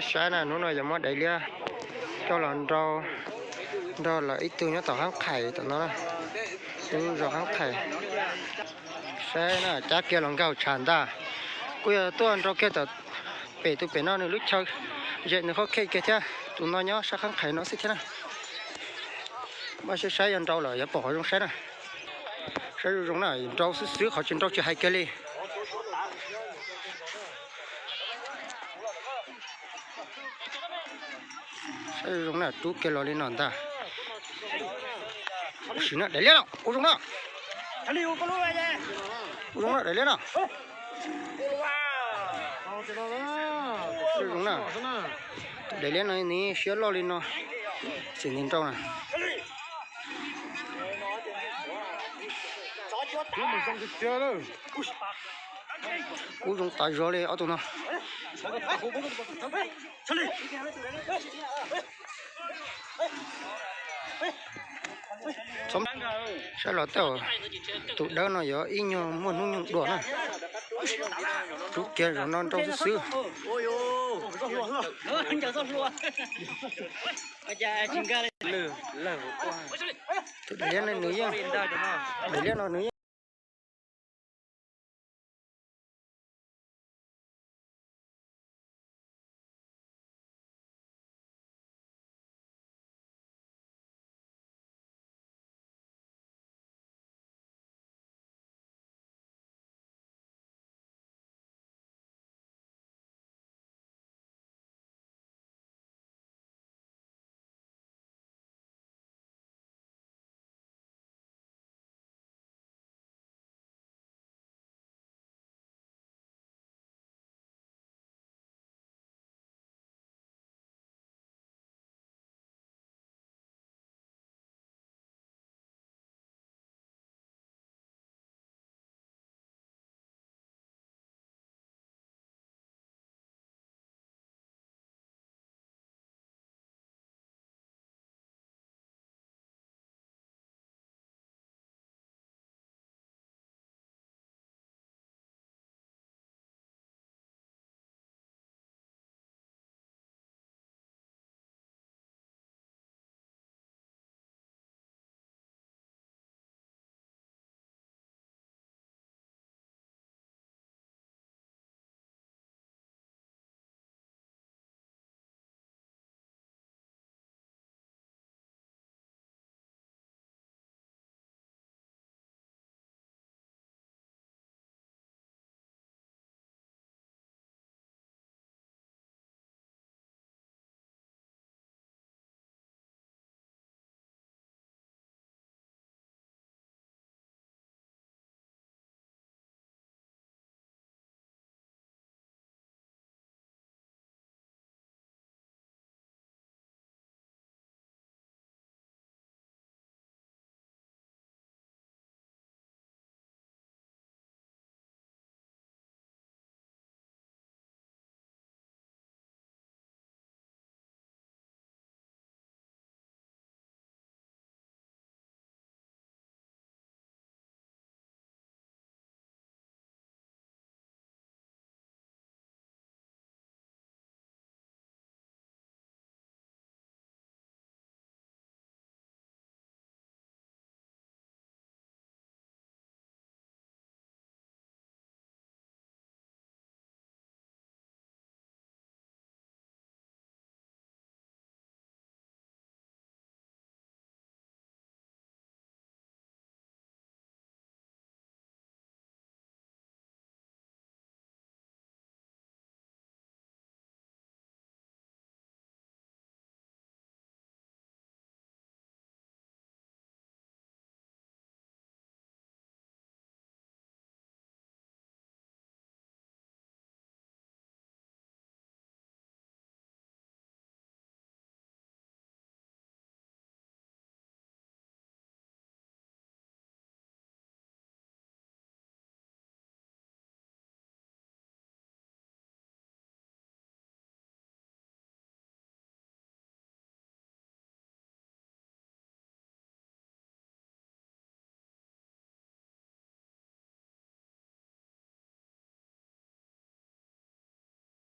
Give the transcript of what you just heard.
Saib na, hnub no yuav muab daim liab coj los nrau nrog lawv ib tug nyob tom Haab Qhais tom no na, lub zos Haab Qhais. Saib na, cab kiag los nkag hauv tshav ntag. Kuj yog tuaj nrau kiag tom pem tus pem no, nws lub chaw ze nws qhov khej kiag thiab. Tus no nyob sab Haab Qhais no xwb thiab na. Npaj siab saib yog nrau lawm yuav pom qhov zoo saib na. Saib zoo zoo na, nrau xwb xwb, qhov tsis nrau tsis hais kiag li. Saib zoo zoo na, rub kiag los li no ntag. Sim na, daim liab no ua zoo na. Ua zoo na, daim liab no. Zoo na. Tus daim liab no nws siab loj li no, xim nti nrau na. Kub zoo tas zog li ob tug no. Saib los tej, tus dawb no yuav ib nyuag muaj hnub nyoog dua na. Rub kiag zog no nrau xwb xwb. Tus daim liab no nws yeej, daim liab no nws